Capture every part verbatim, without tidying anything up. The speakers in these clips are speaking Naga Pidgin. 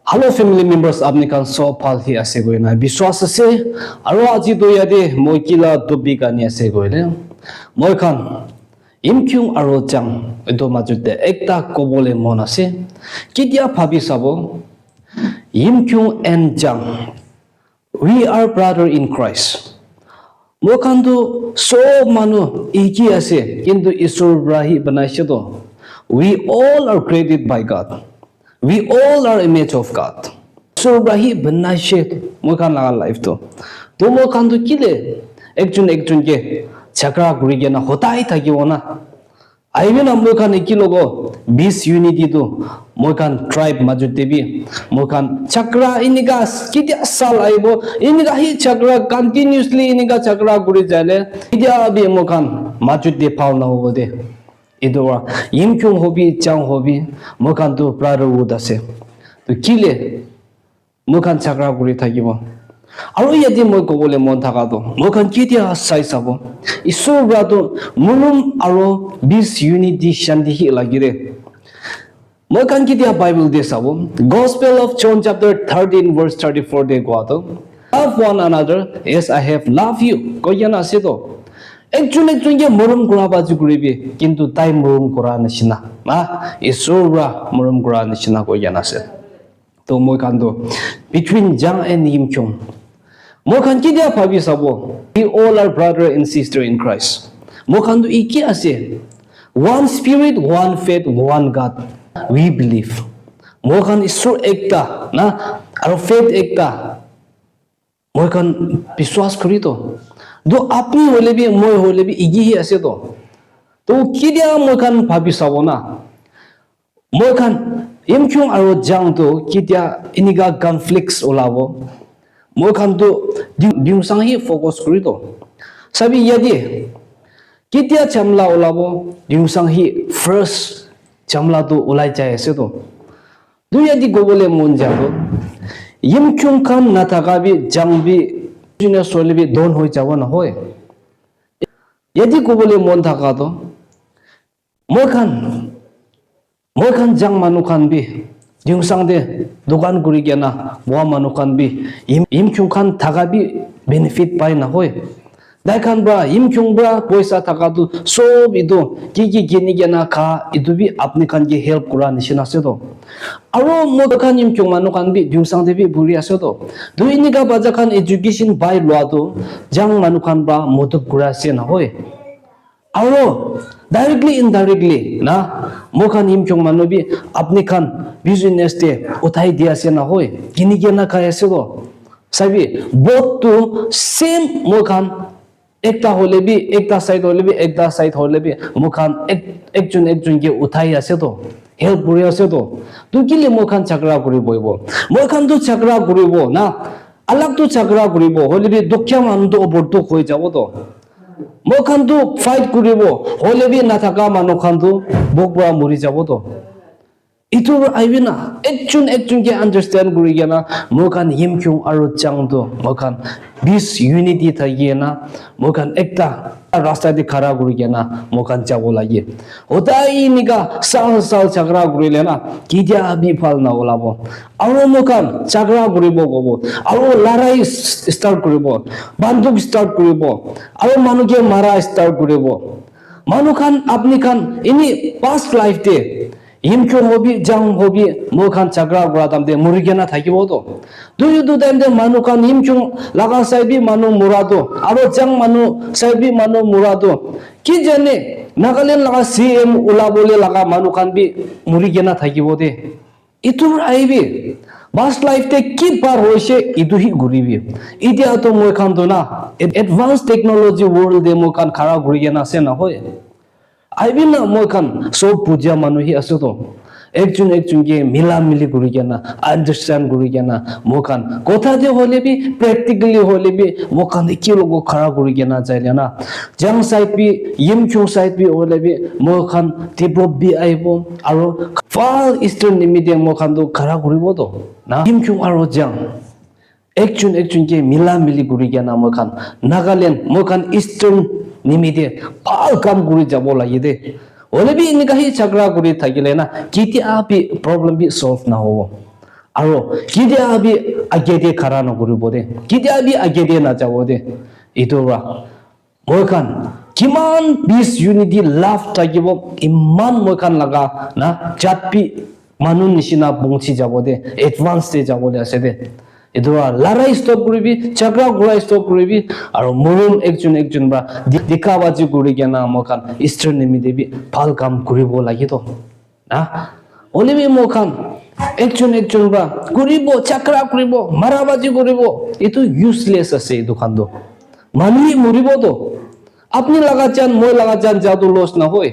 Hello family members, apni khan sob bhal hi ase koina biswas ase. Aro aji to yate moi kila topic ani ase koile, moi khan Yimkhiung aro Jang etu majot te ekta kobole mon ase. Ketia bhabi sabo, Yimkhiung and Jang, we are brother in Christ. Moi khan tu sob manu eki ase, kintu Isor para hi banaise to. We all are created by God. We all are image of God. Isor para hi banaise moi khan laga life to. To moi khan tu kile ekjon ekjon ke jhagara kuri kena hodai thakibo na. Ahibi na moi khan eki logo bis unity tu moi khan tribe majot te bi moi khan jhagara enika ketia sal ahibo, enika hi jhagara continuously enika jhagara kuri jale ketia bi moi khan majot te bhal na hobo de. Etu para Yimkhiung hobi, Jang hobi, moi khan tu brotherhood ase. To kile moi khan jhagara kuri thakibo. Aro yate moi kobole mon thaka to, moi khan ketia sai sabo, Isor para to morom aro bis unity shanti hi lagi re. Moi khan ketia Bible te sabo, Gospel of John chapter thirteen verse thirty-four te koa to, "Love one another as I have loved you," koi kena ase to. Ekjon ekjon ke morom kura baji kuribi, kintu tai morom kura nishina, na, Isor para morom kura nishina koi kena ase. To moi khan to between Jang and Yimkhiung, moi khan ketia bhabi sabo, we all are brother and sister in Christ. Moi khan to eki ase, one spirit, one faith, one God we believe. Moi khan Isor ekta na, aro faith ekta. Moi khan biswas kuri to. To apni hoile bi, moi hoile bi, eki hi ase to. To ketia moi khan bhabi sabo na. Moi khan Yimkhiung aro Jang to ketia enika conflicts olabo. Moi khan to Diu-, Diungsang hi focus kuri to. Sabi yate ketia jhamla olabo, Diungsang hi first jhamla to olai jai ase to. Tu yate kobole mon jabo, Yimkhiung khan nathaka bi, Jang bi, business hoile bi don hoi jabo nohoi. Yate kobole mon thaka to, moi khan, moi khan Jang manu khan bi, Diungsang te dukan kuri kena boha manu khan bi, Yim-, Yimkhiung khan thaka bi benefit pai nohoi. Tai khan para, Yimkhiung para poisa thaka tu sob etu ki ki kini kena kha, etu bi apni khan ke help kura nishina ase to. Aro moi khan Yimkhiung manu khan bi Diungsang te bi buri ase to. Tu enika bacha khan education pai lua tu Jang manu khan para modot kura ase nohoi. Aro directly, indirectly na, moi khan Yimkhiung manu bi apni khan business te uthai di ase nohoi. Kini kena khai ase to. Sabi, both tu same moi khan ekta hoile bi, ekta side hoile bi, ekta side hoile bi, moi khan ek, ekjon ekjon ke uthai ase to, help kuri ase to. Tu kile moi khan jhagara kuri bohibo? Moi khan tu jhagara kuribo na, alag tu jhagara kuribo, hoile bi dukhia manu tu obor dukh hoi jabo to. Moi khan tu fight kuribo, hoile bi nathaka manu khan tu bhok para mori jabo to. Etu ahibi na, ekjon ekjon ke understand kuri kena, moi khan Yimkhiung aro Jang to, moi khan bis unity thaki kena, moi khan ekta rasta te khara kuri kena, moi khan jabo lage. Hodai enika sal sal jhagara kurile na, ketia bi bhal na olabo. Aro moi khan jhagara kuribo kobo, aro larai s-, start kuribo, banduk start kuribo, aro manu ke mara start kuribo. Manu khan, apni khan, ini past life te, Yimkhiung hobi, Jang hobi, moi khan jhagara kura time te mori kena thakibo to. Tu etu time te manu khan Yimkhiung laga side bi manu mora to, aro Jang manu side bi manu mora to. Ki jane, Nagaland laga C M ulabole laga manu khan bi mori kena thakibo de. Etu ahibi, past life te ki par hoise, etu hi kuribi. Etia to moi khan to na, ad-, advanced technology world te moi khan khara kuri kena ase nohoi. Ahibi na, moi khan sob bujia manu hi ase to. Ekjon ekjon ke mila mili kuri kena, understand kuri kena, moi khan kotha te hoile bi, practically hoile bi, moi khan eki logo khara kuri kena jai le na. Jang side bi, Yimkhiung side bi hoile bi, moi khan develop bi ahibo, aro far eastern nimite moi khan tu khara kuribo to na. Yimkhiung aro Jang, ekjon ekjon ke mila mili kuri kena moi khan Nagaland, moi khan eastern nimite bhal kam kuri jabo lage de. Hoile bi enika hi jhagara kuri thakile na, ketia bi problem bi solve na hobo. Aro ketia bi age te khara nakuribo de, ketia bi age te najabo de. Etu para moi khan kiman peace, unity, love thakibo, iman moi khan laga na jat bi manu nishina pongchi jabo de, advance te jabo de ase de. Etu para larai stop kuribi, jhagara kurai stop kuribi, aro morom ekjon ekjon para di-, dikha baji kuri kena moi khan Easter nimite bi bhal kam kuribo lage to. Na? Hoile bi moi khan ekjon ekjon para kuribo, jhagara kuribo, mara baji kuribo, etu useless ase etu khan to. Manu bi muribo to. Apni laga jan, moi laga jan ja to loss na hoi.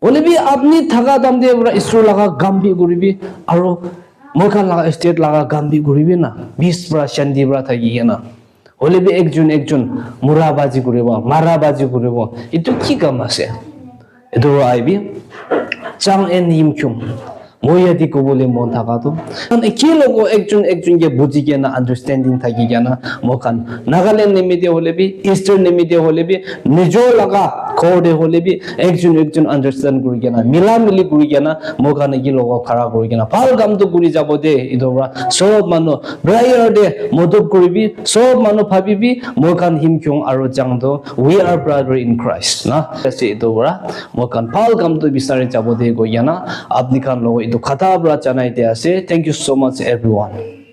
Hoile bi apni thaka time te para Isor laga kam bi kuribi, aro moi khan laga state laga kam bi kuribi na, peace para, shanti para thaki kena. Hoile bi ekjon ekjon mura baji kuribo, mara baji kuribo, etu ki kam ase? Etu para aibi, Chang En Yim Kyung, moi yate kobole mon thaka to, kan eki logo ekjon ekjon ke buji kena, understanding thaki kena, moi khan Nagaland nimite hoile bi, Eastern nimite hoile bi, nijor laga ghor te hoile bi, ekjon ekjon understand kuri kena, mila mili kuri kena, moi khan eki logo khara kuri kena bhal kam to kuri jabo de. Etu para sob manu prayer te modot kuribi, sob manu bhabibi, moi khan Yim Kyung aro Chang to, we are brother in Christ na. Ase etu para moi khan bhal kam to bisari jabo de koi kena apni khan logo etu khata para janai de ase. Thank you so much everyone.